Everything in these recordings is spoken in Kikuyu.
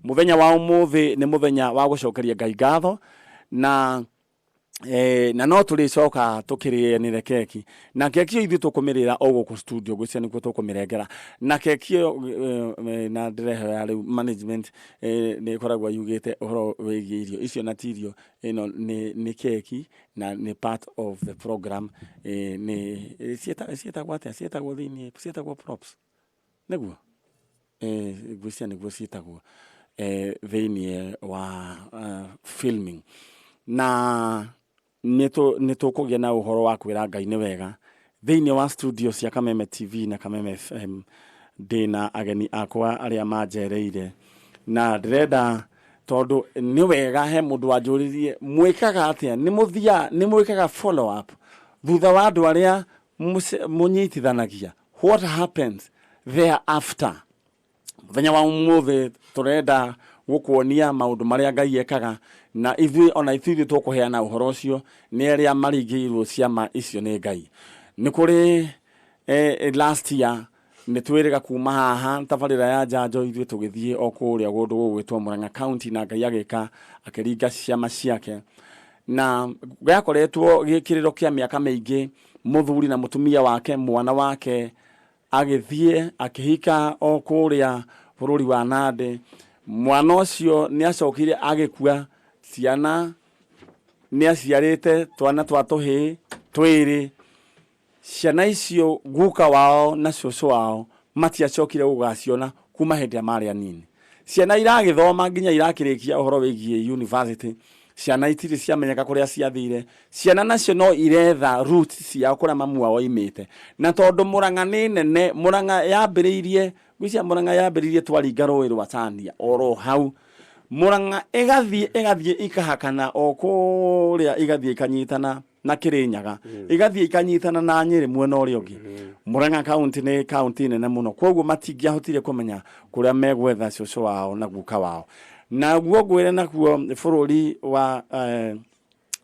Mũthenya wa ũmũthĩ nĩ mũthenya wa gũcokeria Ngai ngatho na Eh, na no tũrĩcoka tũkĩrĩanĩre keki na keki ĩyo ithuĩ tũkũmĩrĩra o gũkũ studio ngwĩciria nĩkuo tũkũmĩrengera na keki ĩyo eh, na ndĩrehoya rĩu management eh, nĩ ĩkoragwo yugĩte ũhoro wĩgiĩ irio icio na ti irio ĩno nĩ, nĩ keki na nĩ part of the program eh, nĩ ciĩtagwo atĩa ciĩtagwo thĩinĩ ciĩtagwo props nĩguo eh, ngwĩciria nĩguo ciĩtagwo eh, thĩinĩ wa filming na nĩ tũkũgĩa na ũhoro wa kwĩra Ngai nĩ wega thĩinĩ wa studio cia Kameme TV na Kameme FM ndĩna ageni akwa arĩa manjereire na ndĩrenda tondũ nĩ wega he mũndũ wanjũririe mwĩkaga atĩa nĩ mũthiaga nĩ mwĩkaga follow up thutha wa andũ arĩa mũnyitithanagia what happens thereafter Mũthenya wa ũmũthĩ tũrenda gũkuonia maũndũ marĩa Ngai ekaga, na ithuĩ ona ithuĩ tũkũheana ũhoro ũcio nĩ arĩa maringĩirwo ciama icio nĩ Ngai. Nĩ kũrĩ eh, last year nĩ twĩrĩga kuma haha tabarĩra ya njanjo ithuĩ tũgĩthiĩ o kũrĩa kũndũ gũgwĩtwo Murang'a County na Ngai agĩka akĩringa ciama ciake na gĩakoretwo gĩ kĩrĩro kĩa mĩaka mĩingĩ mũthuri na mũtumia wake mwana wake Agĩthiĩ akĩhika o kũrĩa bũrũri wa Nandi. Mwana ũcio nĩ acokire agĩkua, ciana nĩ aciarĩte twana twa tũhĩĩ twĩrĩ. Ciana icio guka wao na cũcũ wao matiacokire gũgaciona kuma hĩndĩ ĩrĩa marĩ anini. Ciana iragĩthoma nginya irakĩrĩkia ũhoro wĩgiĩ university, ciana itirĩ ciamenyeka kũrĩa ciathire. Ciana nacio no iretha roots ciao kũrĩa mamu wao oimĩte. Na tondũ Mũrang'a nĩ nene, Mũrang'a yambĩrĩirie, ngwĩciria Mũrang'a yambĩrĩirie twaringa rũĩ rwa Chania oro hau. Mũrang'a ĩgathiĩ ĩgathiĩ ikahakana o kũrĩa igathiĩ ikanyitana na Kĩrĩnyaga, igathiĩ ikanyitana na Nyĩrĩ mwena ũrĩa ũngĩ. Mũrang'a county nĩ county nene mũno, kwoguo matingĩahotire kũmenya kũrĩa megwetha cũcũ wao na guka wao. Naguo ngwĩre nakuo bũrũri wa eh,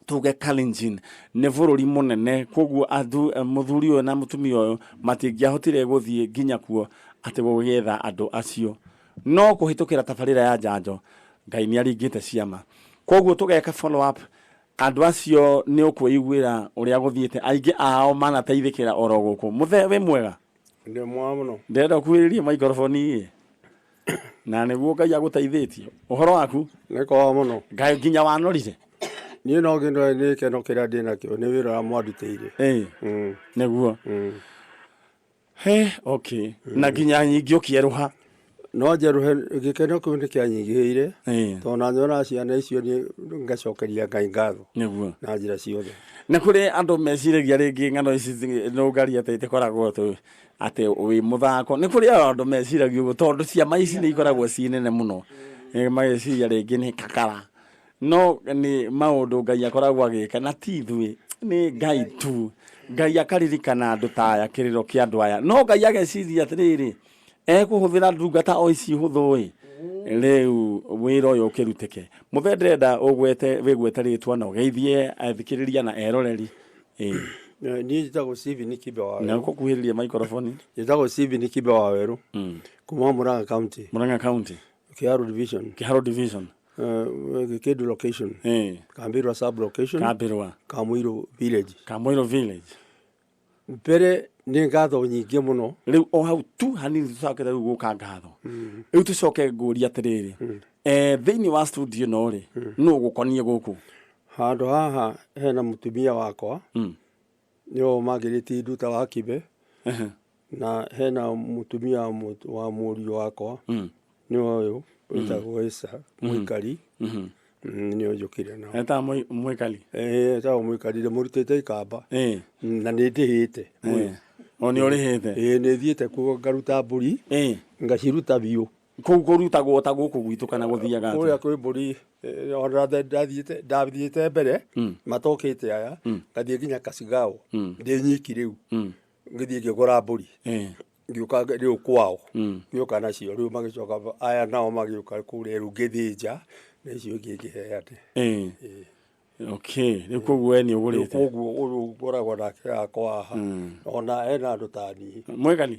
tuge Kalenjin nĩ bũrũri mũnene koguo mũthuri ũyũ na mũtumia ũyũ matingĩahotire gũthiĩ nginya kuo atĩ gũgĩetha andũ acio no kũhĩtũkĩra tabarĩra ya njanjo Ngai nĩ aringĩte ciama koguo tũgeka follow up andũ acio nĩ ũkwĩiguĩra ũrĩa gũthiĩte aingĩ ao manateithĩkĩra oro gũkũ mũthee wĩ mwega Ndĩ mwega mũno. Ndĩrenda ũkuhĩrĩrie microphone ĩ na nĩguo Ngai agũteithĩtie. Ũhoro waku? Nĩ kwega mũno. Ngai nginya wanorire? Niĩ no kĩndũ nĩ gĩkeno kĩrĩa ndĩ nakĩo nĩ wĩra ũrĩa mwandutĩire. Ĩĩ. Nĩguo. He, okay. Na nginya nyingĩ ũkĩerũha. No njerũhe gĩkeno kĩu nĩ kĩanyingĩhĩire tondũ na nyonaga ciana icio nĩ ngacokeria Ngai ngatho. Nĩguo. Na njĩra ciothe. Nĩ kũrĩ andũ meciragia rĩngĩ ng'ano ici nũngari atĩ itikoragwo tũ atĩ wĩ mũthako. Nĩ kũrĩ andũ meciragia ũguo tondũ ciama ici nĩ ikoragwo ciĩ nene mũno. Mageciria rĩngĩ nĩ kakara. No nĩ maũndũ Ngai akoragwo agĩka na ti ithuĩ, nĩ Ngai tu. Ngai akaririkana andũ ta aya, kĩrĩro kĩa andũ aya. No Ngai ageciria atĩrĩrĩ, ekũhũthĩra ndungata o ici hũthũ-ĩ, rĩu wĩra ũyũ ũkĩrutĩke. Mũthee ndĩrenda ũgwete wĩgwete rĩtwa na ũgeithie athikĩrĩria na eroreri. Ĩĩ. Niĩ njĩtagwo Stephen Kibe wa Na ũkũkuhĩrĩria microphone. Njĩtagwo Stephen Kibe wa Werũ kuma Murang'a County. Murang'a County. Kiharu Division. Kiharu Division. Gĩkĩndũ location. Kambĩrwa sub location. Kambĩrwa. Kamũirũ village. Kamũirũ village. Mbere nĩ ngatho nyingĩ mũno. Rĩu o hau tu hanini tũcoke rĩu gũka ngatho. Rĩu tũcoke ngũrie atĩrĩrĩ, thĩinĩ wa studio ĩno rĩ, nũ ũgũkonie gũkũ? Handũ haha hena mũtumia wakwa, nĩwe ũmagĩrĩtie nduta wa Kibe, na hena mũtumia wa mũriũ wakwa, nĩwe ũyũ wĩtagwo Esther Mũikari, nĩwe njũkire nao. Etagwo Mwĩkali? Ĩĩ etagwo Mwĩkari, ndĩmũrutĩte Ikamba na nĩ ndĩhĩte. O nĩ ũrĩhĩte? Ĩĩ nĩ thiĩte kuo ngaruta mbũri, ngaciruta biũ. Kũu kũrutagwo ta gũkũ gwitũ kana gũthiaga atĩa? Kũrĩa kwĩ mbũri ona ndathiĩte mbere matokĩte aya, ngathiĩ nginya Kasigao ndĩ nyiki rĩu, ngĩthiĩ ngĩgũra mbũri. Ngĩũka rĩu kwao, ngĩũka nacio rĩu magĩcoka aya nao magĩũka kũrĩa rĩu ngĩthĩnja na icio ingĩ ngĩheane. Okay, rĩu koguo we nĩ ũgũrĩte. Koguo ũyũ ngoragwo nake hakwa haha ona ena andũ ta niĩ. Mwĩkani?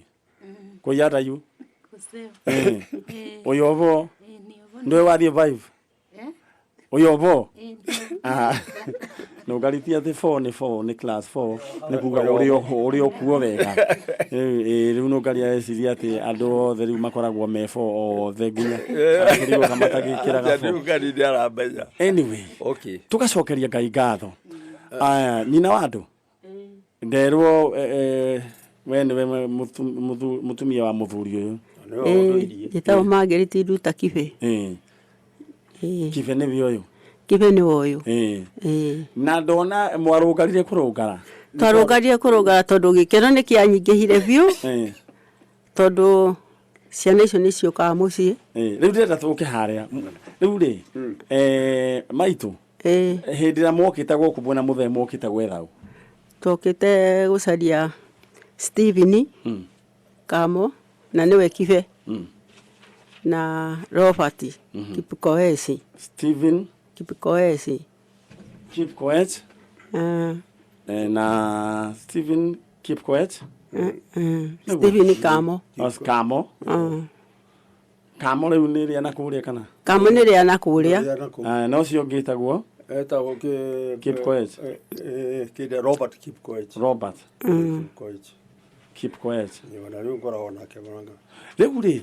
Kũiyata yu? Kuseo. Ũyũ ovo? Ni ovo. Ndũĩ wathiĩ 5? Ũyũ bo? Ah. Nũngaritie atĩ 4 nĩ 4 nĩ class 4 nĩ kuga ũrĩ ũrĩ okuo wega. Rĩu ĩ, rĩu nũngaria eciria atĩ andũ othe rĩu makoragwo me 4 othe nginya kũrigwo kama matagĩkĩraga 4. Rĩu ngari nĩ aramenya. Anyway, Okay. tugacokeria Ngai ngatho. Aya, nyina wa andũ nderwo eh, eh, we nĩwe mũtumia wa mũthuri ũyũ. Nĩwe ũndũirie. Njĩtagwo Margaret Nduta Kibe. Ĩĩ. Kibe nĩwe ũyũ. Kibe nĩwe ũyũ. Ĩĩ. Na ndona mwarũngarire kũrũngara. Twarũngarire kũrũngara tondũ gĩkeno nĩ kĩanyingĩhire biũ tondũ ciana icio nĩ ciũkaga mũciĩ. Rĩu ndĩrenda tũke harĩa rĩu rĩ, maitũ, hĩndĩ ĩrĩa mwokĩte gũkũ mwena mũthee mwokĩte gwetha ũ? Twokĩte gũcaria Stephen Kamo na nĩwe Kibe na Robert Kipkoech. Stephen Kipkoech. Kipkoech. Na Stephen Kipkoech. Stephen Kamo. Kamo. Kamo rĩu nĩ rĩa na kũrĩa kana? Kamo nĩ rĩa na kũrĩa. Na ũcio ũngĩ ĩtagwo? Etagwo Kipkoech. Kĩndĩ Robert Kipkoech. Robert. Kipkoech. Kipkoech. Ona rĩu ngoragwo nake mũranga. Rĩu rĩ,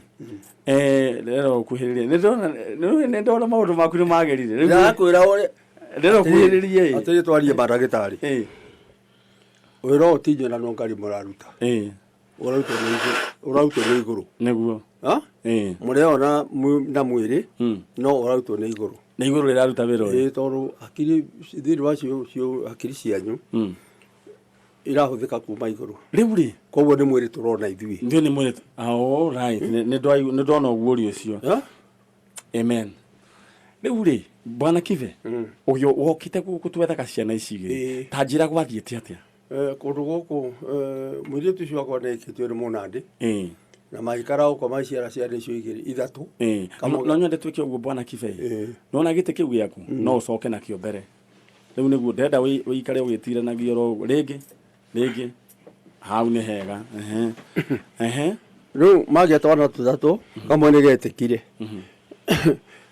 rero ũkuhĩrĩrie. Nĩ ndona nĩ ndona maũndũ maku nĩ magĩrire. Rĩu Ndĩrakwĩra ũrĩa rero ũkuhĩrĩrie. Atĩrĩ twarie mandagĩtarĩ. Wĩra ũyũ ti inyuĩ na nũngari mũraruta. Ũrarutwo nĩ igũrũ. Ũrarutwo nĩ igũrũ. Nĩguo. Ha? Mũreyona na mwĩrĩ, no ũrarutwo nĩ igũrũ. Nĩ igũrũ rĩraruta wĩra ũyũ. Ĩĩ, tondũ hakiri thĩinĩ wa cio hakiri cianyu irahũthĩka kuma igũrũ. Rĩu rĩ, koguo nĩ mwĩrĩ tũrona ithuĩ. Ithuĩ nĩ mwĩrĩ. All right. Nĩ ndona ũguũrio ũcio. Amen. Rĩu rĩ, Bwana Kibe, ũyũ wokĩte gũkũ twethaga ciana ici igĩrĩ. Ta njĩra gwathiĩte atĩa? Kũndũ gũkũ mũirĩtu ũcio wakwa nĩ aikĩtio nĩ mũnandĩ. Na magĩikara gũkũ magĩciara ciana icio igĩrĩ ithatũ. No nyende twĩke ũguo Bwana Kibe. Nĩwona gĩtĩ kĩu gĩaku no ũcoke nakĩo mbere. Rĩu nĩguo ndĩrenda ũikare ũgĩtiranagia oro ũguo. Rĩngĩ, rĩngĩ. Hau nĩ hega. Ehe. Rĩu magĩa twana tũtatũ, kamwe nĩ getĩkire.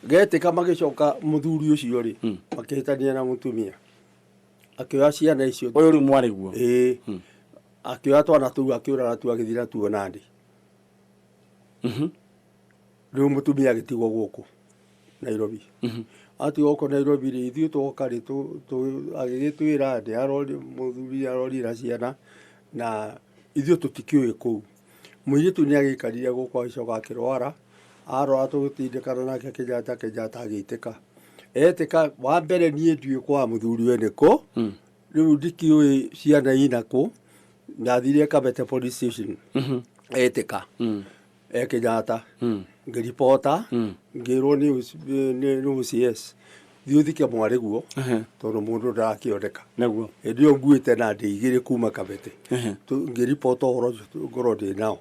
Getĩka magĩcoka mũthuri ũcio rĩ, makĩhĩtania na mũtumia. Akĩoya ciana icio. Ũyũ rĩu mwarĩ guo. Ĩĩ. Akĩoya twana tũu akĩũra natuo agĩthiĩ natuo Nandi. Rĩu mũtumia agĩtigwo gũkũ Nairobi. Atigwo gũkũ Nairobi rĩ, ithuĩ twoka rĩ, agĩgĩtwĩra nĩ arori, mũthuri arorire ciana na ithuĩ tũtikĩũĩ kũu. Mũirĩtu nĩ agĩikarire gũkũ agĩcoka akĩrwara, arwara tũgĩtindĩkana nake Kenyatta, Kenyatta agĩitĩka. Etĩka, wa mbere niĩ ndiũĩ kwa mũthuriwe nĩ kũ, rĩu ndikĩũĩ ciana ina kũ, ndathire Kabete police station, etĩka. E Kenyatta, ngĩribota, ngĩrwo nĩ OCS, thiĩ ũthike mwarĩ guo, tondũ mũndũ ndarakĩoneka. Nĩguo. Hĩndĩ ĩyo nguĩte na ndĩ igĩrĩ kuma Kabete. Ngĩribota ũhoro ũcio ngorwo ndĩ nao.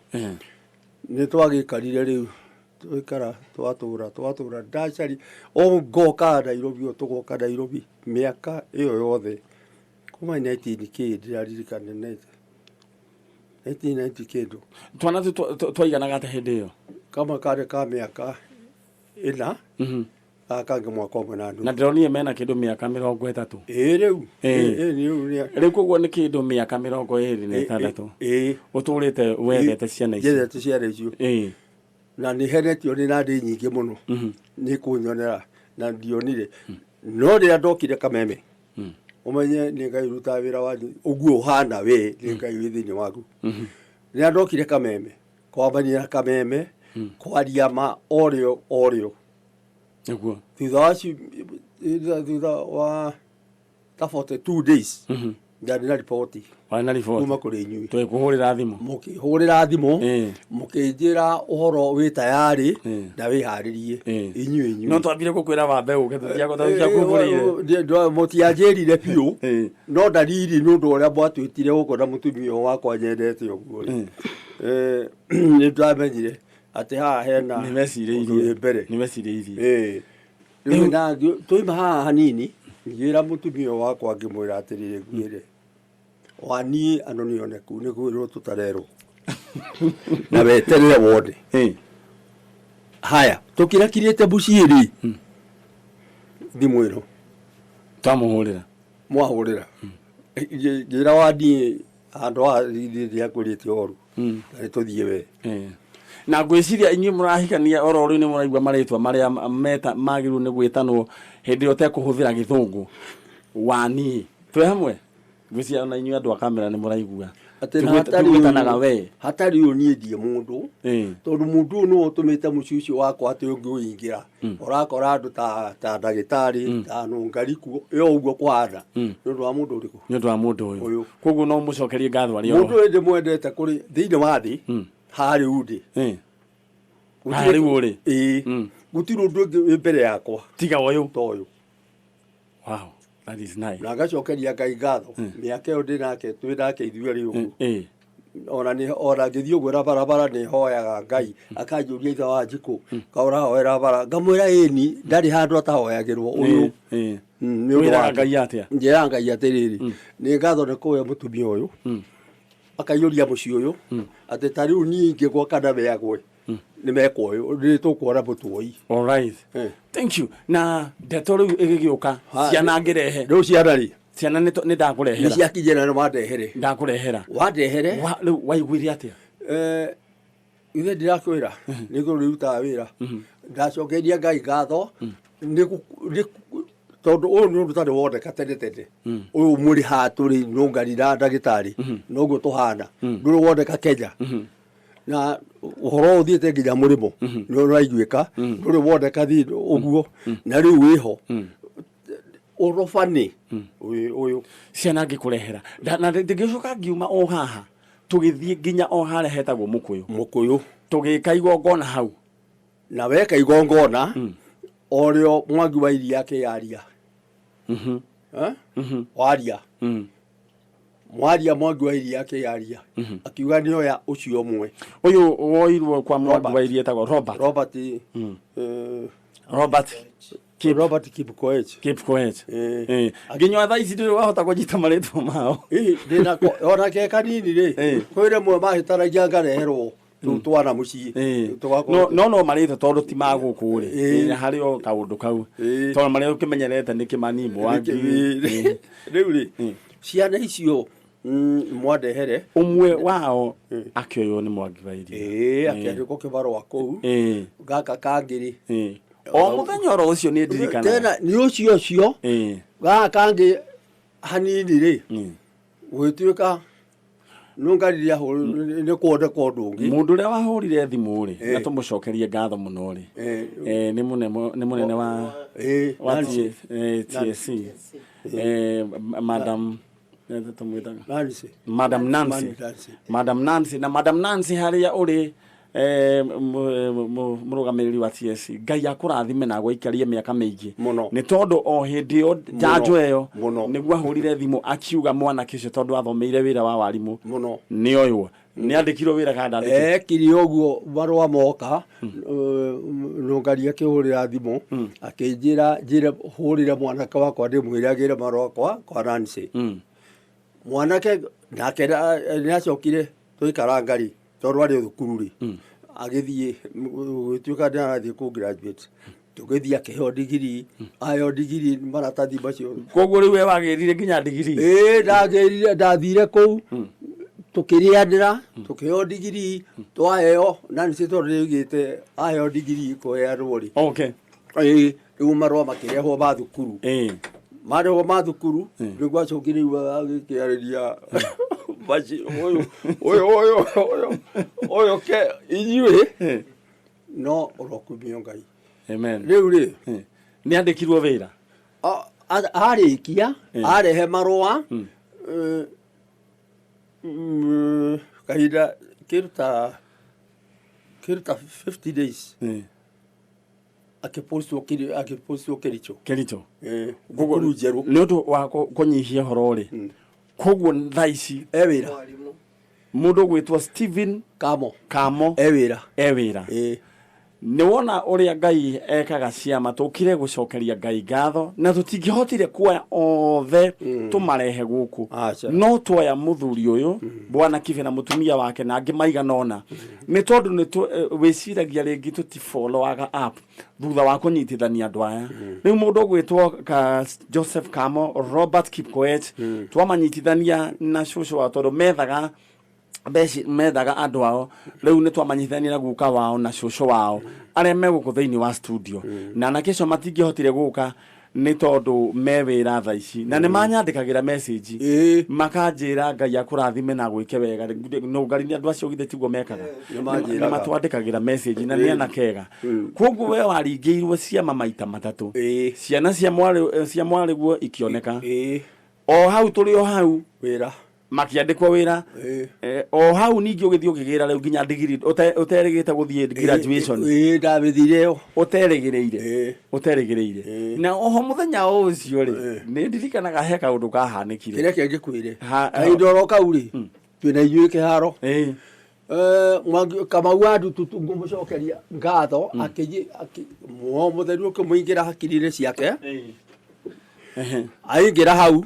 Nĩ twagĩikarire rĩu, twaikara twatũra twatũra ndacari o ngoka Nairobi o tũgoka Nairobi mĩaka ĩyo yothe kuma 19 kĩ ndĩraririkana 1990 kĩndũ. Twana tũu twaiganaga atĩa hĩndĩ ĩyo? Kamwe karĩ ka mĩaka ĩna, gaka kangĩ mwaka ũmwe na nuthu. Na ndĩronire mena kĩndũ mĩaka 30. Ĩĩ rĩu. Ĩĩ rĩu. Rĩu koguo nĩ kĩndũ mĩaka 26. Ĩĩ. Ũtũrĩte wethete ciana icio. Njethete ciana icio. Ĩĩ. Na nĩ henetio nĩ nandĩ nyingĩ mũno. Nĩ kũnyonera na ndionire. No rĩrĩa ndokire Kameme, ũmenye nĩ Ngai ũrutaga wĩra wanyu ũguo ũhana we nĩ Ngai wĩ thĩinĩ waku. Rĩrĩa ndokire Kameme, kwambania na Kameme, kwaria ma orĩo orĩo. Nĩguo. Thutha wa thutha wa ta 42 days ndarĩ na riboti Warĩ na riboti kuma kũrĩ inyuĩ. Twĩkũhũrĩra thimũ. Mũkĩhũrĩra thimũ mũkĩnjĩra ũhoro wĩ tayarĩ na wĩharĩrie inyuĩ inyuĩ. No twambire gũkwĩra wambe ũke tũtiakũmbũrĩire. Mũtianjĩrire biũ no ndariri nĩ ũndũ ũrĩa mwatwĩtire gũkũ na mũtumia ũyũ wakwa nyendete ũguo rĩ. Nĩ ndamenyire atĩ haha hena ũndũ wĩ mbere. Nĩ mecirĩirie. Rĩu na twauma haha hanini ngĩra mũtumia ũyũ wakwa ngĩmwĩra atĩrĩrĩ ngwĩre wa niĩ andũ nĩ oneku nĩ kwĩrwo tũtarerwo na weterere wone. Haya, tũkirakirĩte mũciĩ rĩ, thimũ ĩno Twamũhũrĩra. Mwahũrĩra, ngĩra wa niĩ handũ haha ndiakwĩrĩte ũru na nĩ tũthiĩ we. Na ngwĩciria inyuĩ mũrahikania oro rĩu nĩ mũraigua marĩtwa marĩa meta magĩrĩirwo nĩ gwĩtanwo hĩndĩ ĩrĩa ũtekũhũthĩra gĩthũngũ wa niĩ. Twĩ hamwe? Ngwĩciria ona inyuĩ andũ a kamera nĩ mũraigua. Atĩ na hatarĩ Tũgwĩtanaga ũyũ- we. Hatarĩ ũyũ niĩ ndirĩ mũndũ, tondũ mũndũ ũyũ nĩwe ũtũmĩte mũciĩ ũcio wakwa atĩ ũngĩũingĩra ũrakora andũ ta ta ndagĩtarĩ, ta nũngari kuo ĩyo ũguo kũhana nĩ ũndũ wa mũndũ ũrĩkũ? Nĩ ũndũ wa mũndũ ũyũ. Ũyũ. Koguo no mũcokerie ngatho arĩ Mũndũ oro. ũyũ ndĩmwendete kũrĩ thĩinĩ wa thĩ haha rĩu ndĩ. Haha rĩu ũrĩ? Ĩĩ. Gũtirĩ ũndũ ũngĩ wĩ mbere yakwa tiga ũyũ. Ta ũyũ. Wow, that is nice. Na ngacokeria Ngai ngatho mĩaka ĩyo ndĩ nake, twĩ nake ithuerĩ ũguo. Ona nĩ ona ngĩthiĩ ũguo na barabara nĩ hoyaga Ngai, akanjũria, "Ithe wa Njikũ, ka ũrahoera bara?" Ngamwĩra, "Ĩni, ndarĩ handũ atahoyagĩrwo ũyũ." Nĩ ũndũ Wĩraga wake. Ngai atĩa? Njĩraga Ngai atĩrĩrĩ, nĩ ngatho nĩ kũhe mũtumia ũyũ akaiyũria mũciĩ ũyũ, atĩ ta rĩu niĩ ingĩgwa kana we agwe, nĩ mekwo ũyũ nĩ tũkuona mũtuoi. All right. Thank you. Na ndeto rĩu ĩgĩgĩũka, ciana ngĩrehe. Rĩu ciana rĩ, Ciana nĩ nĩ nĩ ndakũrehera. Ciakinyĩra nĩ wandehere. Ndakũrehera. Wandehere. Rĩu waiguire atĩa? Ithe ndirakwĩra nĩ igũrũ rĩrutaga wĩra. Ndacokeirie Ngai ngatho nĩ tondũ ũyũ nĩ ũndũ ũtarĩ woneka tene tene. Ũyũ mũrĩ haha tũrĩ nũngari na ndagĩtarĩ noguo tũhana, ndũrĩ woneka Kenya, na ũhoro ũyũ ũthiĩte nginya mũrĩmo nĩ ũraiguĩka, ndũrĩ woneka thi ũguo na rĩu wĩho ũrobani ũyũ. Ciana ngĩkũrehera. Na ngĩcoka ngiuma o haha, tũgĩthiĩ nginya o harĩa hetagwo Mũkũyũ. Mũkũyũ. Tũgĩka igongona hau. Na weka igongona o rĩo Mwangi wa Iria akĩyaria. Eh? Waria. Mwaria, Mwangi wa Iria akĩyaria, akiuga nĩ oya ũcio ũmwe. Ũyũ woirwo kwa Mwangi Robert. wa Iria etagwo Robert. Robert, Robert Kip, Robert Kipkoech. Kipkoech. Eh. Nginya thaa ici ndũrĩ wahota kũnyita marĩtwa mao. Ĩ, ndĩnako ona ke kanini rĩ, kwĩ rĩmwe mahĩtanagia ngareherwo tũu twana mũciĩ. Tũgakorwo No marĩtwa tondũ ti ma gũkũ rĩ, harĩ o kaũndũ kau, tondũ marĩa ũkĩmenyerete nĩ Kĩmani, Mwangi. Rĩu rĩ, ciana icio mwandehere, Ũmwe wao akĩoywo nĩ Mwangi wa Iria. Ĩĩ, akĩandĩkwo kĩbarũa kũu. Gaka kangĩ rĩ, O mũthenya oro ũcio nĩ ndirikanaga. Tena nĩ ũcio ũcio. Gaka kangĩ hanini rĩ, gũgĩtuĩka nũngariria nĩ kuoneka ũndũ ũngĩ. Mũndũ ũrĩa wahũrire thimũ rĩ, na tũmũcokerie ngatho mũno rĩ, nĩ mũnene wa wa Nancy. TSC, madam, tũmwĩtaga Nancy. Madam Nancy. Nancy. Madam Nancy, na Madam Nancy harĩa ũrĩ, mũrũgamĩrĩri wa TSC, Ngai akũrathime na agũikarie mĩaka mĩingĩ. Mũno. Nĩ tondũ o hĩndĩ ĩyo njanjo ĩyo Mũno. nĩguo ahũrire thimũ akiuga mwanake ũcio, tondũ athomeire wĩra wa warimũ, Mũno. nĩ oywo, nĩ andĩkirwo wĩra kana ndandĩkirwo? Ekire ũguo, marũa moka, nũngari akĩhũrĩra thimũ akĩnjĩra njĩre hũrĩre mwanake wakwa ndĩmwĩre agĩre marũa kwa Nancy. Mwanake nake nĩ acokire twaikara ngari tondũ arĩ thukuru rĩ, agĩthiĩ gũgĩtuĩka nĩ arathiĩ kũ graduate, tũgĩthiĩ akĩheo ndigiri, aheo ndigiri maratathi macio. Koguo rĩu we wagĩrire nginya ndigiri? Ĩĩ, ndagĩrire, ndathire kũu tũkĩrĩanĩra, tũkĩheo ndigiri, twaheo Nancy tondũ nĩoigĩte aheo ndigiri kũheanwo rĩ. Ĩĩ, rĩu marũa makĩrehwo ma thukuru. Marehwo ma thukuru nĩguo acokire rĩu agĩkĩarĩria maci ũyũ ũyũ ũyũ ũyũ ũyũ ke inyuĩ no ũrokumio Ngai. Amen. Rĩu rĩ, Nĩ andĩkirwo wĩra? Arĩkia arehe marũa, kahinda kĩndũ ta 50 days, akĩpostwo Kericho. Kericho. Thukuru njerũ. Nĩ ũndũ wa kũnyihia ũhoro rĩ, koguo thaa ici e wĩra. Mũndũ ũgwĩtwo Stephen Kamo Kamo e wĩra. E wĩra. Ĩĩ. Nĩ wona ũrĩa Ngai ekaga ciama, tũkire gũcokeria Ngai ngatho na tũtingĩhotire kuoya othe tũmarehe gũkũ. Aca. No tuoya mũthuri ũyũ Bwana Kibe na mũtumia wake na angĩ maigana ũna, nĩ tondũ nĩ wĩciragia rĩngĩ tũtifollowaga up thutha wa kũnyitithania andũ aya. Rĩu mũndũ ũgwĩtwo ka Joseph Kamo, Robert Kipkoech, twamanyitithania na cũcũ wao tondũ methaga mbeci methaga andũ ao. Rĩu nĩ twamanyithania na guka wao na cũcũ wao arĩa me gũkũ thĩinĩ wa studio, na anake acio matingĩhotire gũka nĩ tondũ me wĩra thaa ici, na nĩ manyandĩkagĩra message makanjĩra Ngai akũrathime na gwĩke wega. No ngari nĩ andũ acio githĩ tiguo mekaga? Nĩmanjĩraga. Nĩ matwandĩkagĩra message na nĩ anake ega. Koguo we waringĩirwo ciama maita matatũ. Ciana cia mwarĩ cia mwarĩguo ikĩoneka o hau tũrĩ o hau wĩra makĩandĩkwo wĩra. O hau ningĩ ũgĩthiĩ ũkĩgĩra rĩu nginya ndigiri ũterĩgĩte gũthiĩ graduation. Ĩĩ, ndamĩthire ĩyo. Ũterĩgĩrĩire. Ũterĩgĩrĩire. Na oho mũthenya o ũcio rĩ, nĩ ndirikanaga he kaũndũ kahanĩkire. Kĩrĩa kĩngĩ kwĩre kahinda oro kau rĩ, twĩna inyuĩ kĩharo. Mwangi Kamau wa Ndututu, ngũmũcokeria ngatho, akĩnyi mũtheru ũkĩmũingĩra hakiri-inĩ ciake. Aingĩra hau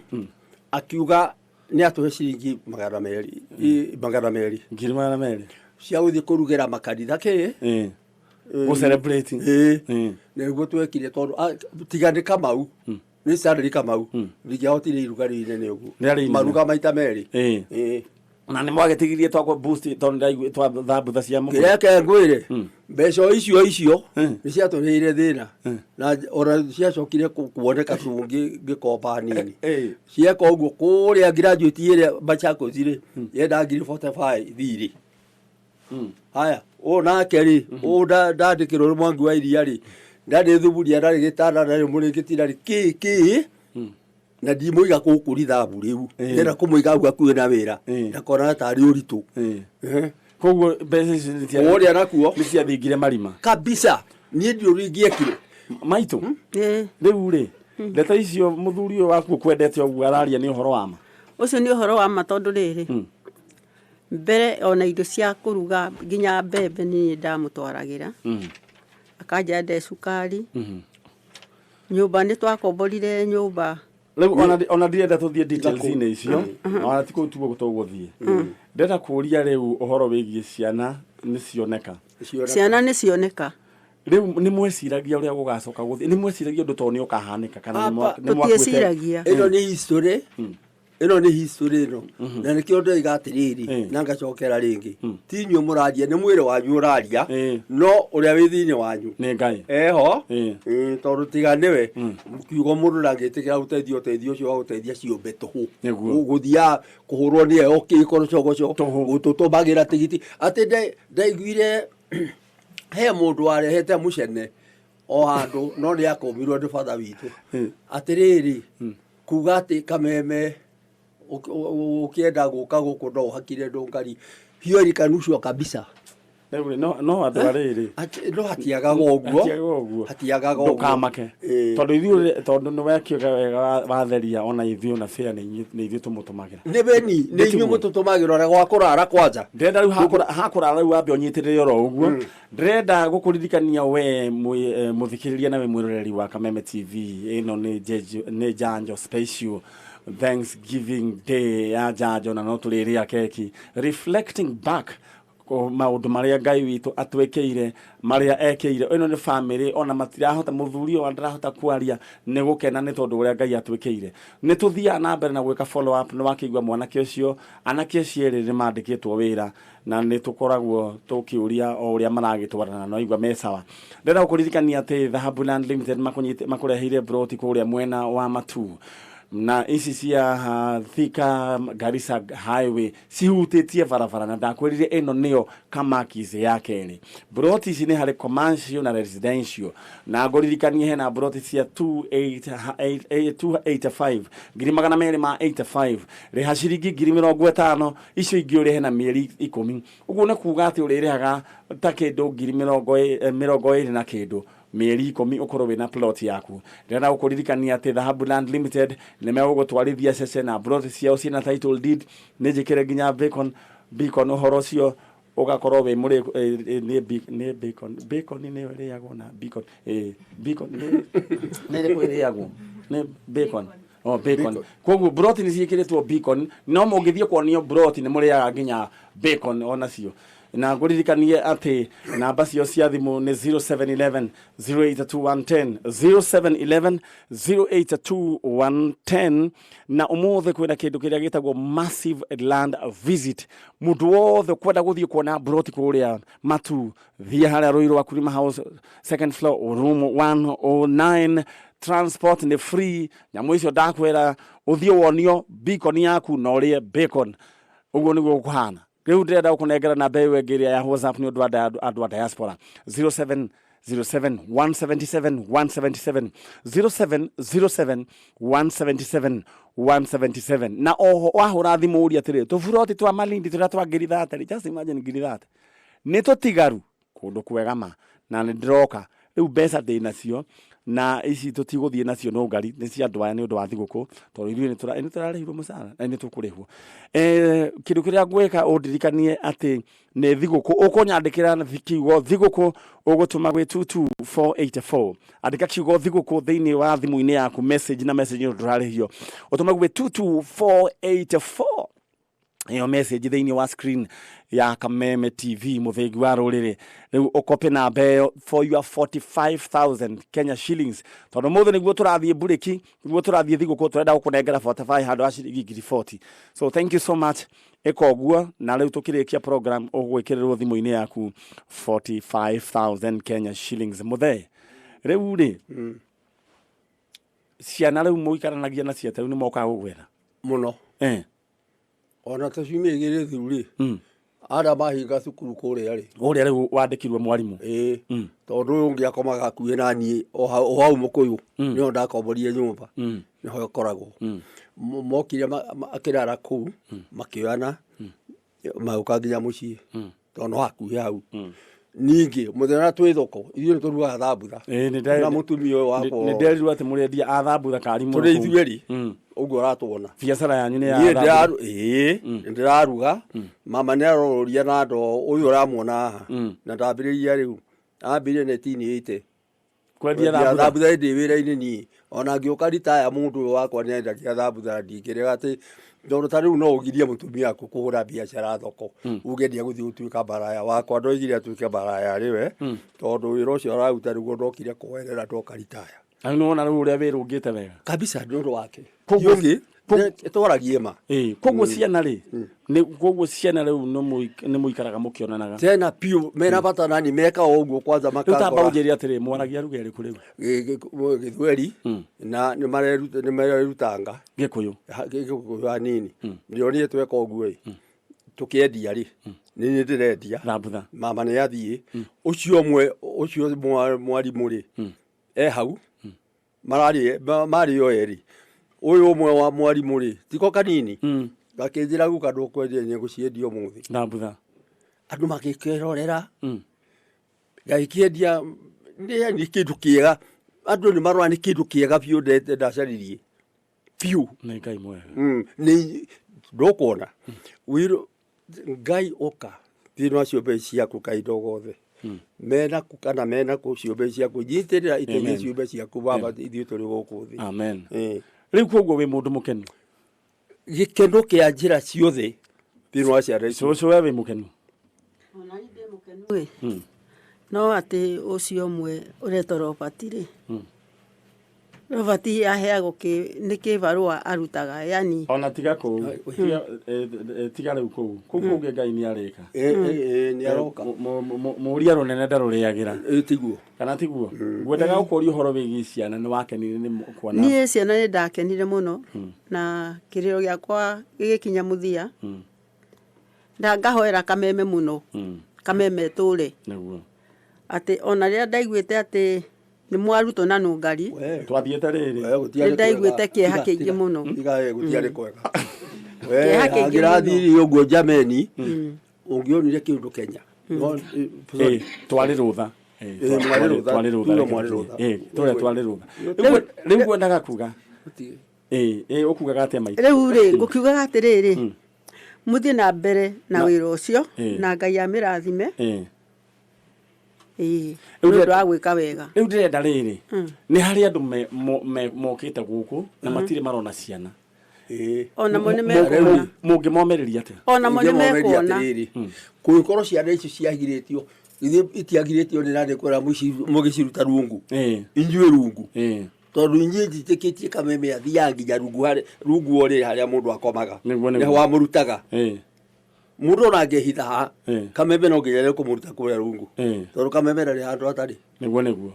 akiuga nĩ atũhe ciringi 200, 200. 200,000. Cia gũthiĩ kũrugĩra makanitha kĩ. Gũ celebrate. Ĩĩ. Nĩguo twekire tondũ tiga nĩ Kamau, nĩ Stanley Kamau, ndingĩahotire iruga rĩu inene ũguo. Rĩarĩ inene. Maruga maita merĩ. Ĩĩ. Na nĩ mwagĩtigirie twakwa boost tondũ ndaigua twa thambutha cia mũgũnda. Kĩrĩa ke ngwĩre, mbeca o icio icio nĩ ciatũrĩire thĩna na ona ciacokire kuoneka tu ngĩkomba nini. Cieka ũguo kũrĩa graduate ĩrĩa Machakos rĩ, yenda ngiri 45 thirĩ. Haya, ũyũ nake rĩ, ũyũ ndandĩkĩrwo nĩ Mwangi wa Iria rĩ, ndarĩ thuburia, ndarĩ gĩtanda, ndarĩ mũrĩngĩti, ndarĩ kĩ kĩ, na ndimũiga gũkũ rithabu rĩu. Ndĩrenda kũmũiga hau hakuhĩ na wĩra, ndakona tarĩ ũritũ. Koguo mbeca icio nĩ Kũrĩa nakuo nĩ ciathingire marima. Kabisa, niĩ ndiũĩ ũrĩa ingĩekire. Maitũ, rĩu rĩ, ndeto icio mũthuri ũyũ waku ũkwendete ũguo araria nĩ ũhoro wa ma? Ũcio nĩ ũhoro wa ma, tondũ rĩrĩ, mbere ona indo cia kũruga nginya mbembe nĩ niĩ ndamũtwaragĩra, akanjĩra nde cukari. Nyũmba nĩ twakomborire nyũmba. Rĩu ona ndirenda tũthiĩ details-inĩ icio, ona ti kũu tuo tũgũthiĩ. Ndĩrenda kũria rĩu ũhoro wĩgiĩ ciana nĩ cioneka. Ciana nĩ cioneka. Rĩu nĩ mweciragia ũrĩa gũgacoka gũthiĩ? Nĩ mweciragia ũndũ ta ũyũ nĩ ũkahanĩka kana nĩ nĩ mwakuĩte? Tũtieciragia. Ĩno nĩ history, ĩno nĩ history ĩno, na nĩkĩo ndoiga atĩrĩrĩ, na ngacokera rĩngĩ, ti inyuĩ mũraria, nĩ mwĩrĩ wanyu ũraria, no ũrĩa wĩ thĩinĩ wanyu nĩ Ngai eho. Tondũ tiga nĩwe kiugo, mũndũ ndangĩtĩkĩra gũteithia ũteithio ũcio wa gũteithia ciũmbe tũhũ. Gũthiaga kũhũrwo nĩ eo kĩkorocogoco. Tũhũ. Gũtũtũmagĩra tigiti atĩ ndaiguire he mũndũ warehete mũcene o handũ, no nĩ akũmirwo nĩ batha witũ atĩrĩrĩ, kuga atĩ Kameme ũkĩenda gũka gũkũ no ũhakire ndũngari hiyo ilikanushwa kabisa. Rĩu rĩ, no andũ arĩrĩ No hatiagaga ũguo. Hatiagaga ũguo. Hatiagaga ũguo. Ndũkamake. Tondũ ithuĩ, tondũ nĩ wekiuga wega watheria ona ithuĩ ona bĩa nĩ ithuĩ tũmũtũmagĩra. Nĩ beni nĩ inyuĩ Nĩtiguo. mũtũtũmagĩra ona gwa kũrara kwanja. Ndĩrenda rĩu hakũrara rĩu wambe ũnyitĩrĩre oro ũguo. Ndĩrenda gũkũririkania we mũthikĩrĩria na we mwĩroreri wa Kameme TV, ĩno nĩ Njanjo special Thanksgiving Day ya Njanjo, na no tũrĩrĩa keki reflecting back maũndũ marĩa Ngai witũ atwĩkĩire, marĩa ekĩire. Ĩno nĩ family ona matirahota, mũthuri ũyũ ndarahota kwaria nĩ gũkena nĩ tondũ ũrĩa Ngai atwĩkĩire. Nĩ tũthiaga na mbere na gwĩka follow up. Nĩ wakĩigua mwanake ũcio, anake acio erĩ nĩ mandĩkĩtwo wĩra, na nĩ tũkoragwo tũkĩũria o ũrĩa maragĩtwarana, no igua me sawa. Ndĩrenda gũkũririkania atĩ Dhahabu Land Limited makũreheire broti kũrĩa mwena wa Matu na ici cia Thika Garissa Highway cihutĩtie barabara, na ndakwĩrire ĩno nĩyo Kamakis ya kerĩ. Broti ici nĩ harĩ commercial na residential, na ngũririkanie hena broti cia 285, 285,000, rĩha ciringi 50,000, icio ingĩ ũrĩhe na mĩeri 10. Ũguo nĩ kuga atĩ ũrĩrĩhaga ta kĩndũ ngiri 20 na kĩndũ mĩeri 10, ũkorwo wĩna plot yaku. Ndĩrenda gũkũririkania atĩ Dhahabu Land Limited nĩ megũgũtwarithia cece na plot ciao ciĩna title deed. Nĩ njĩkĩre nginya beacon beacon ũhoro ũcio. Ũgakorwo wĩ mũrĩ eh, eh, nĩ nĩ bacon. Bacon nĩyo ĩrĩagwo na bacon. Bacon nĩ nĩ ĩrĩkũ ĩrĩagwo? Nĩ bacon. Oh, bacon. Koguo broti nĩ ciĩkĩrĩtwo bacon, no mũngĩthiĩ kuonio broti nĩ mũrĩaga nginya bacon onacio. Na ngũririkanie atĩ namba cio cia thimũ nĩ 0711 082110 0711 082110 na ũmũthĩ kwĩna kĩndũ kĩrĩa gĩtagwo massive land visit. Mũndũ wothe ũkwenda gũthiĩ kuona broti kũrĩa Matu, thiĩ harĩa Ruiru Wakulima House second floor room 109. Transport nĩ free. Nyamũ icio ndakwĩra ũthiĩ wonio bacon yaku na ũrĩe bacon. Ũguo nĩguo gũkũhana. Rĩu ndĩrenda gũkũnengera namba ĩyo ĩngĩ ĩrĩa ya WhatsApp nĩ ũndũ wa andũ a diaspora 07 07 177 177 0707 177 177. Na oho wahũra thimũ ũrie atĩrĩ, tũburoti twa Malindi tũrĩa twa ngiri thate, just imagine ngiri thate nĩ tũtigaru kũndũ kwega ma, na nĩ ndĩroka rĩu mbeca ndĩ nacio na ici tũtigũthiĩ nacio no ngari nĩ cia andũ aya nĩ ũndũ wa thigũkũ, tondũ ithuĩ nĩ tũrarĩhirwo mũcara na nĩ tũkũrĩhwo. Kĩndũ kĩrĩa ngwĩka ũndirikanie atĩ nĩ thigũkũ, ũkũnyandĩkĩra kiugo thigũkũ ũgũtũma gwĩ 22484. Andĩka kiugo thigũkũ thĩinĩ wa thimũ-inĩ yaku, message na message nĩ ndũrarĩhio, ũtũme gwĩ 22484 ĩyo message thĩinĩ wa screen ya Kameme TV mũthĩgi wa rũrĩrĩ. Rĩu ũkope namba ĩyo for your 45000 Kenya shillings, tondũ mũthĩ nĩguo tũrathiĩ mburĩki, nĩguo tũrathiĩ thigũkũ, tũrenda gũkũnengera 45 handũ ha ciringi ngiri 40. So thank you so much. Ĩka ũguo na rĩu tũkĩrĩkia program ũgwĩkĩrĩrwo thimũ-inĩ yaku 45000 Kenya shillings. Mũthee, rĩu rĩ, ciana rĩu mũikaranagia nacio atĩa? Rĩu nĩ mokaga gũgwetha mũno? Ona ta ciumia igĩrĩ thiru rĩ, arĩa mahinga cukuru kũrĩa rĩ. Ũrĩa rĩu wandĩkirwo mwarimũ? Ĩĩ, tondũ ũyũ ũngĩ akomaga hakuhĩ na niĩ o hau mũkũyũ, nĩho ndakomborire nyũmba, nĩho ĩkoragwo. Mokire akĩrara kũu, makĩoyana, magĩũka nginya mũciĩ, tondũ no hakuhĩ hau. Ningĩ mũthenya ũrĩa twĩ thoko, ithuĩ nĩ tũrugaga thambutha na mũtumia ũyũ wakwa. Nĩ nderirwo atĩ mũrendia a thambutha kari mũno tũrĩ kũu. Ithuerĩ ũguo ũratwona. Biacara yanyu nĩ ya niĩ thambutha. Ĩĩ, nĩ ndĩraruga. Mama nĩ arorũria na ndoo ũyũ ũramuona haha, na ndambĩrĩria rĩu, ambĩrĩria 1980 kwendia kwendia thambutha. Thambutha ndĩ wĩra-inĩ niĩ. Ona ngĩũka ritaya, mũndũ ũyũ wakwa nĩ endagia thambutha, na ndingĩrega atĩ tondũ ta rĩu no ũgirie mũtumia waku kũhũra biacara thoko, uge ndiagũthiĩ gũtuĩka maraya. Wakwa ndoigire atuĩke maraya rĩwe, tondũ wĩra ũcio araruta nĩguo ndokire kuoerera ndoka ritaya. Na rĩu nĩwona rĩu ũrĩa wĩrũngĩte wega. Kabisa, nĩ ũndũ wake. Ũngĩ twaragie ma. Ĩĩ, koguo ciana rĩ, nĩ koguo ciana rĩu nĩ mũikaraga mũkĩonanaga? Tena piũ, mena bata nani meka o ũguo kwanza. Rĩu tamba makangora. Ũnjĩre atĩrĩ, mwaragia ruga ĩrĩkũ rĩu? Gĩthweri, na nĩ marerutanga Gĩkũyũ. Gĩkũyũ hanini. Ndĩronire tweka ũguo ĩ, tũkĩendia rĩ, nĩ niĩ ndĩrendia thambutha. Mama nĩ athiĩ, ũcio ũmwe, ũcio mwarimũ rĩ, e hau mararĩ marĩ o erĩ. Ũyũ ũmwe wa mwarimũ rĩ, tiko kanini, gakĩnjĩra, "Guka, ndũkwendia, nĩ ngũciendia ũmũthĩ." Thambutha. Andũ magĩkĩrorera gagĩkĩendia. Nĩ kĩndũ kĩega, andũ nĩ marora nĩ kĩndũ kĩega biũ ndacaririe biũ. Nĩ Ngai mwega. Nĩ ndũkuona wĩrũ Ngai ũka thĩinĩ wa ciũmbe ciaku kahinda o gothe, mena kũ kana mena kũ, ciũmbe ciaku nyitĩrĩra iteithie Amen. ciũmbe ciaku Baba, ithuĩ tũrĩ gũkũ thĩ. Amen. Ĩĩ. Rĩu koguo wĩ mũndũ mũkenu? Gĩkeno kĩa njĩra ciothe thĩinĩ wa ciana icio. Cũcũ, we wĩ mũkenu? Ona niĩ ndĩ mũkenu ĩ, no atĩ ũcio ũmwe ũretwo Robert rĩ, Robert aheagwo kĩ nĩ kĩbarũa arutaga, yani Ona tiga kũu, tiga, tiga rĩu kũu kũu kũngĩ, Ngai nĩ arĩka. Ĩĩ, nĩ aroka. Mũria rũnene ndarũrĩagĩra. Ĩĩ, tiguo. Kana tiguo? Ngwendaga gũkũria ũhoro wĩgiĩ ciana. Nĩ wakenire nĩ kuona? Niĩ ciana nĩ ndakenire mũno, na kĩrĩro gĩakwa gĩgĩkinya mũthia, na ngahoera Kameme mũno, Kameme ĩtũre. Atĩ ona rĩrĩa ndaiguĩte atĩ nĩ mwarutwo na nũngari, We, Twathiĩte rĩrĩ. we, gũtiarĩ Nĩ ndaiguĩte kwega. kĩeha Tiga, kĩingĩ tiga, mũno. Tiga we, gũtiarĩ kwega. We, Kĩeha kĩingĩ angĩrathirie ũguo jameni, ũngĩonire kĩndũ Kenya. No, sorry. Ĩ, twarĩ rũtha. Ĩ, Ĩ, mwarĩ rũtha. Twarĩ rũtha. Tuge Reke mwarĩ tũtige. rũtha. Ĩ, tũrĩa twarĩ rũtha. Rĩu ngwendaga kuga, ĩ ĩ ũkugaga atĩa, maitũ? Rĩu rĩ, ngũkiugaga atĩrĩrĩ, Mũthiĩ na mbere na wĩra ũcio na Ngai amĩrathime. Ĩĩ, Rĩu nĩ ũndũ wa gwĩka wega. Rĩu ndĩrenda rĩrĩ, nĩ harĩ andũ mokĩte gũkũ na matirĩ marona ciana. Onamo nĩ mekuona. Mũngĩmomĩrĩria atĩa? Onamo nĩ mekuona. Atĩrĩrĩ, kũngĩkorwo ciana icio ciagirĩtio, githĩ itiagirĩtio nĩ nandĩ kwĩra mũgĩciruta rungu? Inyuĩ rungu. Tondũ inyuĩ njĩtĩkĩtie kameme athiaga nginya rungu harĩ rungu o rĩrĩ harĩa mũndũ akomaga. Nĩguo, nĩguo. Nĩho wamũrutaga. Mũndũ ona angĩhitha haha, kameme no nginya kũmũruta kũrĩa rungu. Tondũ kameme ndarĩ handũ atarĩ. Nĩguo, nĩguo.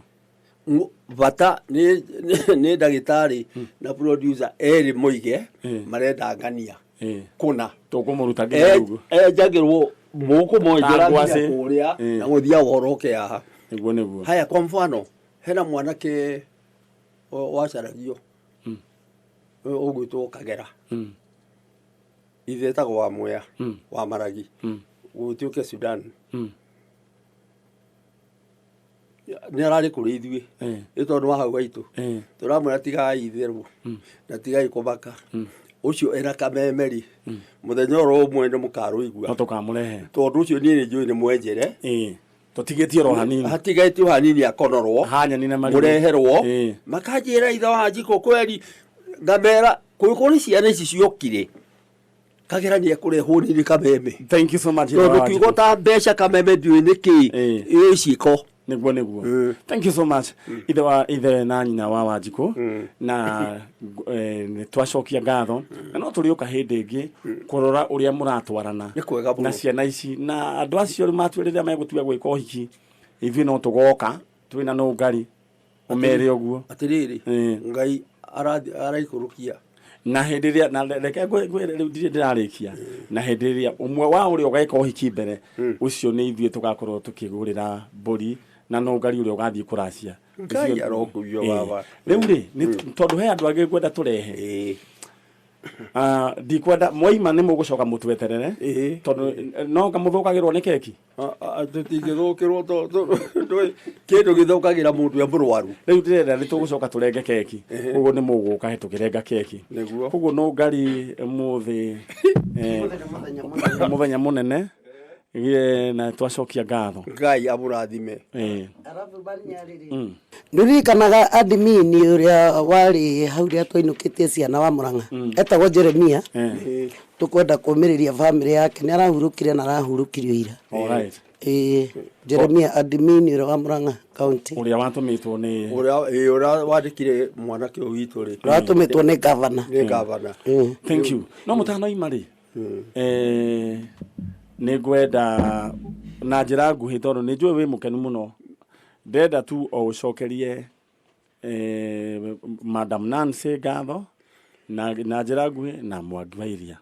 Bata nĩ ndagĩtarĩ na producer erĩ moige marenda ng'ania kũna. Tũkũmũruta nginya rungu. Enjagĩrwo mũkũmwenjera Ta nginya ngwacĩ. kũrĩa na mũthiaga ũhoro haha. Nĩguo, nĩguo. Haya, kwa mfano hena mwanake wacaragio ũgwĩtwo Kagera. Ithe etagwo wa Mwea wa Maragi, gũtuĩke Sudan. Nĩ ararĩ kũrĩ ithuĩ nĩ tondũ wa hau haitũ. Tũramwĩra tigai itherũ na tigai kũmaka. Ũcio ena kameme rĩ, mũthenya oro ũmwe nĩ mũkarũigua. No tũkamũrehe. Tondũ ũcio niĩ nĩ njũĩ nĩ mwenjere. Tũtigĩtie oro hanini. Hatigaĩtio hanini akonorwo. Ha nyeni na marigũ. Mũreherwo. Makanjĩra ithe wa Njikũ kweri ngamera kũngĩkorwo nĩ ciana ici ciokire Kagera nĩ ekũrehwo nĩ kameme. Thank you so much. Tondũ kiugo ta mbeca kameme ndiũĩ nĩ kĩ ĩ ciĩko. Nĩguo, nĩguo. Thank you so much. Ithe wa ithe na nyina wa Wanjikũ na nĩ twacokia ngatho na no tũrĩũka hĩndĩ ĩngĩ kũrora ũrĩa mũratwarana Nĩ kwega mũno. na ciana ici na andũ acio rĩu matue rĩrĩa megũtua gwĩka ũhiki, ithuĩ no tũgoka twĩna nũngari ũmere ũguo. Atĩrĩrĩ, Ngai araikũrũkia. Na hĩndĩ ĩrĩa na reke ngwĩre rĩu ndirĩ ndĩrarĩkia, na hĩndĩ ĩrĩa ũmwe wa ũrĩa ũgeka ũhiki mbere ũcio nĩ ithuĩ tũgakorwo tũkĩgũrĩra mbũri na nũngari ũrĩa ũgathiĩ kũracia. Ngai arokuio baba. Rĩu rĩ, nĩ tondũ he andũ angĩ ngwenda tũrehe. Ah, ndikwenda mwaima nĩ mũgũcoka mũtweterere tondũ no ngamũthũkagĩrwo nĩ keki. Tũtingĩthũkĩrwo kĩndũ gĩthũkagĩra mũndũ e mũrwaru. Rĩu ndĩrenda nĩ tũgũcoka tũrenge keki, koguo nĩ mũgũka tũkĩrenga keki. Nĩguo. Koguo no ngari mũthĩ mũthenya mũnene na twacokia ngatho. Ngai amũrathime. Nĩririkanaga admin ũrĩa warĩ hau rĩrĩa twainũkĩtie ciana wa Mũrang'a, etagwo Jeremia. Tũkwenda kũmĩrĩria bamĩrĩ yake, nĩ arahurũkire na arahurũkirio ira. Alright. Ĩĩ, Jeremia admin ũrĩa wa Mũrang'a county. Ũrĩa watũmĩtwo nĩ Ũrĩa ĩĩ, ũrĩa wandĩkire mwanake ũyũ witũ rĩ. Ũrĩa watũmĩtwo nĩ gavana. Nĩ gavana. Thank you. No mũtanoima rĩ, nĩ ngwenda na njĩra nguhĩ tondũ nĩ njũĩ wĩ mũkenu mũno, ndĩrenda tu o ũcokerie Madam Nancy ngatho na njĩra nguhĩ na Mwangi wa Iria.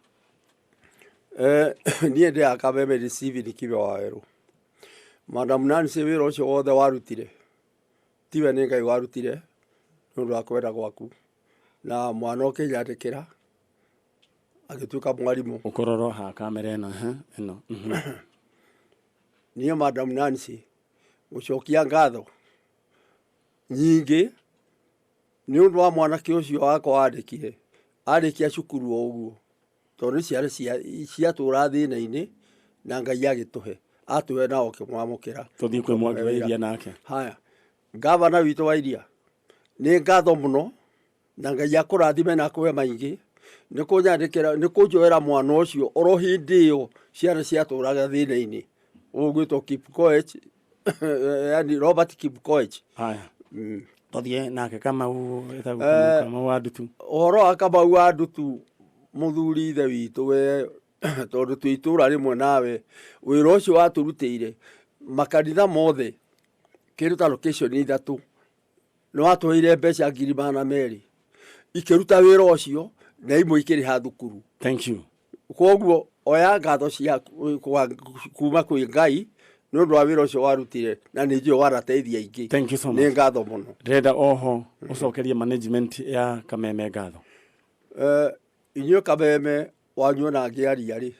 Niĩ ndĩ Kameme nĩ Stephen Kibe wa Werũ. Madam Nancy wĩra ũcio wothe warutire tiwe nĩ Ngai warutire nĩ ũndũ wa kwenda gwaku, na mwana ũkĩnyandĩkĩra agĩtuĩka mwarimũ. Ũkũrora haha kamera ĩno, ĩno. Niĩ Madam Nancy gũcokia ngatho nyingĩ nĩ ũndũ wa mwanake ũcio wakwa wandĩkire arĩkia cukuru o ũguo, tondũ nĩ ciana ciatũra thĩna-inĩ na Ngai agĩtũhe, atũhe na ũkĩmwamũkĩra. Tũthiĩ kwĩ Mwangi wa Iria nake. Haya, gavana witũ wa Iria, nĩ ngatho mũno na Ngai akũrathime na akũhe maingĩ nĩ kũnyandĩkĩra, nĩ kũnjoera mwana ũcio oro hĩndĩ ĩyo ciana ciatũraga thĩna-inĩ, ũgwĩtwo Kipkoech, yani Robert Kipkoech. Haya. Tũthiĩ nake Kamau, etagwo Kamau wa Ndutu. Ũhoro wa Kamau wa Ndutu, mũthuri ithe witũ we, tondũ twĩ itũra rĩmwe nawe, wĩra ũcio watũrutĩire makanitha mothe kĩndũ ta location ithatũ, nĩ watũheire mbeca 200,000 ikĩruta wĩra ũcio na imwe ikĩrĩha thukuru. Thank you. Koguo oya ngatho ciaku kuma kwĩ Ngai nĩ ũndũ wa wĩra ũcio warutire na nĩ njũĩ wanateithia aingĩ. Thank you so much. Nĩ ngatho mũno. Ndĩrenda oho ũcokerie management ya Kameme ngatho. Inyuĩ Kameme wanyuona ngĩaria rĩ,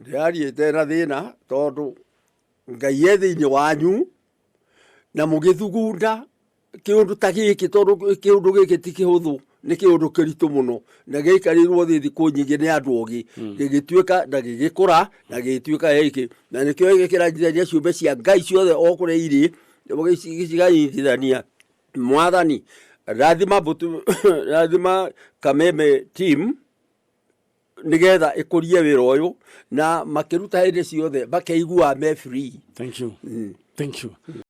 ndĩraria na thĩna tondũ Ngai e thĩinĩ wanyu na mũgĩthugunda kĩũndũ ta gĩkĩ, tondũ kĩũndũ gĩkĩ ti kĩhũthũ. Nĩ kĩũndũ kĩritũ mũno na gĩaikarĩirwo thĩ thikũ nyingĩ nĩ andũ ogĩ, gĩgĩtuĩka na gĩgĩkũra na gĩgĩtuĩka gĩkĩ, na nĩkĩo gĩkĩranyitithania ciũmbe cia Ngai ciothe o kũrĩa irĩ, cikanyitithania. Mwathani, rathima mbũtũ, rathima Kameme team nĩgetha ĩkũrie wĩra ũyũ na makĩruta hĩndĩ ciothe makeiguaga me free. Thank you. Thank you.